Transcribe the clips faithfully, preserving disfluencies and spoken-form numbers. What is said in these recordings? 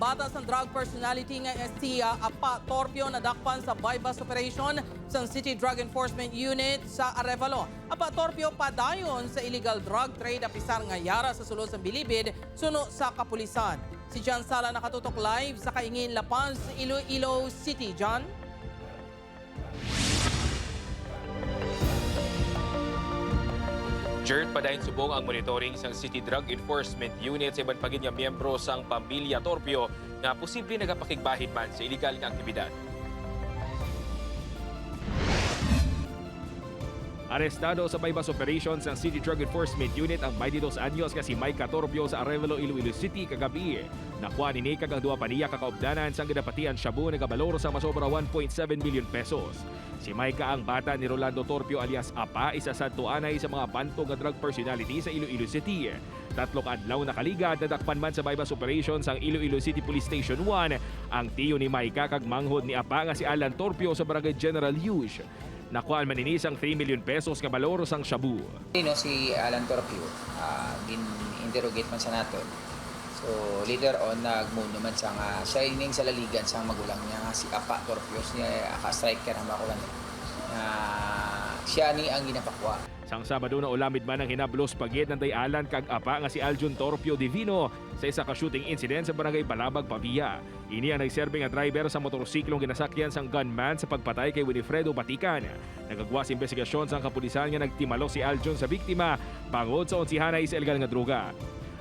Bata sang drug personality nga si, ah, Apa Torpio nadakpan sa buy-bust operation sang City Drug Enforcement Unit sa Arevalo. Apa Torpio padayon sa illegal drug trade apisar nga yara sa sulod sang bilibid suno sa kapulisan. Si John Sala nakatutok live sa Kaingin, La Paz, Iloilo City. John? Jert, padayon subong ang monitoring sang City Drug Enforcement Unit sa iban pa gid nga miyembro sang pamilya Torpio nga posible nagapakigbahin man sa iligal nga aktibidad. Arestado sa buy-bust operation sang City Drug Enforcement Unit ang twenty-dos anyos nga si Micah Torpio sa Arevalo, Iloilo City kagabi. Nakuha nini kag ang duha pa niya ka kaupdanan sang ginapatian shabu nagabalor sa masobra one point seven million pesos. Si Micah ang bata ni Rolando Torpio alias Apa, isa sadto anay sa mga bantog nga drug personality sa Iloilo City. Tatlo ka adlaw nakaligad, nadakpan man sa buy-bust operation sang Iloilo City Police Station one ang tiyo ni Micah kag manghod ni Apa nga si Alan Torpio sa Barangay General Hughes. Nakuhaan man ini sang three million pesos nga balor sang shabu. Sino si Alan Torpio? Ah, gin-interrogate man sa naton. So, later on, nagmuno man siya nga siya ining salaligan sang magulang niya nga si Apa Torpio, siya ka-striker ang makuha niya. Nga siya ni ang ginapakuha. Sang Sabado, naulamid man ang hinablos pa gid nanday Alan kag Apa nga si Aljun Torpio Divino sa isa ka shooting incident sa Barangay Balabag, Pavia. Ini ang nagserbi nga driver sa motorsiklong ginasakyan sang gunman sa pagpatay kay Winifredo Batican. Nagagwa sa imbestigasyon sang kapulisan nga nagtimalos si Aljun sa biktima bangod sa onsihanay sa iligal nga droga.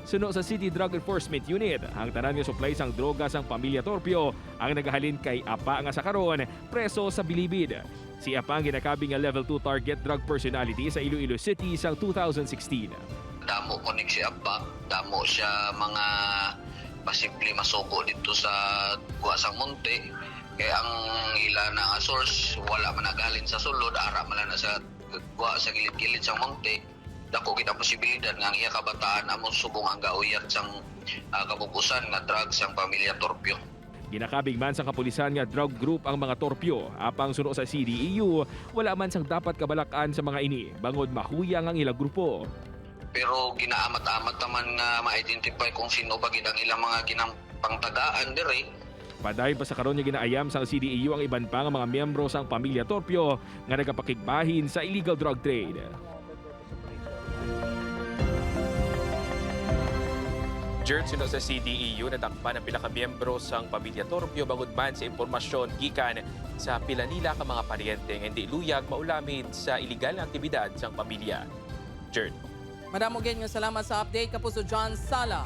Suno sa City Drug Enforcement Unit, ang tanan nga supply sang droga sang pamilya Torpio ang nagahalin kay Apa nga sa karon preso sa bilibid. Si Apa ang ginakabig nga level two target drug personality sa Iloilo City sang two thousand sixteen. Damo kunik si Apa, damo siya mga posible masugo didto sa gwa sang monte. Kay ang ila na nga source, wala man naghalin sa sulod, ara man lang na sa gwa sa gilid-gilid sang monte. Dako gid ang posibilidad nga ang iya kabataan amo subong ang gauyat sang, ah, kabug-usan nga drugs sang pamilya Torpio. Ginakabig man sang kapulisan nga drug group ang mga Torpio, apang suno sa C D E U, wala man sang dapat kabalak-an sa mga ini, bangod mahuyang ang ila grupo. Pero ginaamat-amat naman nga ma-identify kung sino ba gid ang ilang mga ginapangtagaan diri. Padayon pa sa karon nga ginaayam sang C D E U ang iban pa nga mga miyembro sang pamilya Torpio nga nagapakigbahin sa illegal drug trade. Jert, suno sa C D E U, nadakpan ang pila ka miyembro sang pamilya Torpio bangod man sa impormasyon gikan sa pila nila ka mga paryente nga hindi luyag maulamid sa iligal nga aktibidad sang pamilya. Jert. Madamo gid nga salamat sa update, Kapuso John Sala.